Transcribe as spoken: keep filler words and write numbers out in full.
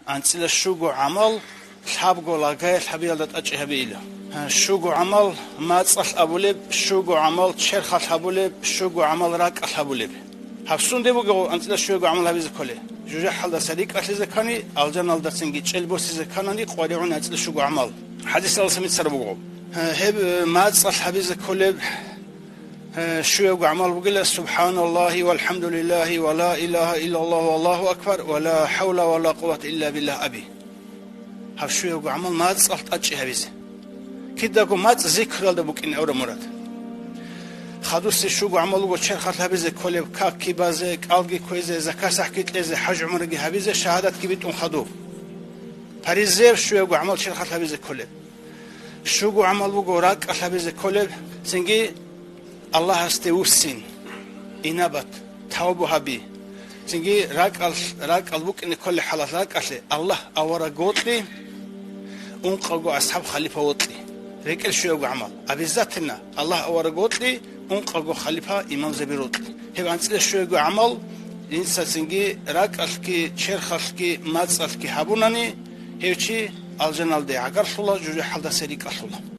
АнцӀила щуго гӀамал лъабго лагаялъ гьабиялда тӀачӀи гьабейила. Щуго гӀамал мацӀалъ абулеб, щуго гӀамал черхалъ абулеб, щуго гӀамал ракӀалъ абулеб. Гьаб сунде буго анцӀила щуго гӀамал гьабизе кколей? ЖужахӀалдаса рикӀкӀалъизе ккани, алжаналдацинги чӀел босизе кканани, къваригӀуна анцӀила щуго гӀамал. ХӀадисалдаса бицараб буго. Гьеб, э, мацӀалъ гьабизе кколеб, э, щуябго гӀамал бугила: «Субханаллагьи валхӀамдулиллагьи ва ла илагьа иллаллагьу валлагьу акбар ва ла хӀавла ва ла къуввата илла биллагь» аби. Гьаб щуябго гӀамал мацӀалъ тӀачӀи гьабизе. Кидаго мацӀ зикралда букӀин авра мурад. Хадусе щуго гӀамал буго черхалъ гьабизе кколеб: какги базе, кӀалги кквезе, закасахӀги кьезе, хӀаж-гӀумраги гьабизе, шагьадатги битӀун хадуб. Паризеяб щуябго гӀамал черхалъ гьабизе кколеб. Щуго гӀамал буго ракӀалъ гьабизе кколеб, цинги Аллагьасде вуссин, инабат, тавбу гьаби. Цинги ракӀалъ, ракӀал букӀине кколеб хӀалалъ ракӀалъе Аллагь авараг вокьи, ункъаго асхӀаб халифа вокьи. РекӀел щуябго гӀамал. Обязательно Аллагь авараг вокьи, ункъаго халифа имамзаби рокьи. Гьеб анцӀила щуябго гӀамал, инса цинги ракӀалъги, черхалъги, мацӀалъги гьабунани, гьев чи алжаналде гӀагарлъула, жужахӀалдаса рикӀкӀалъула.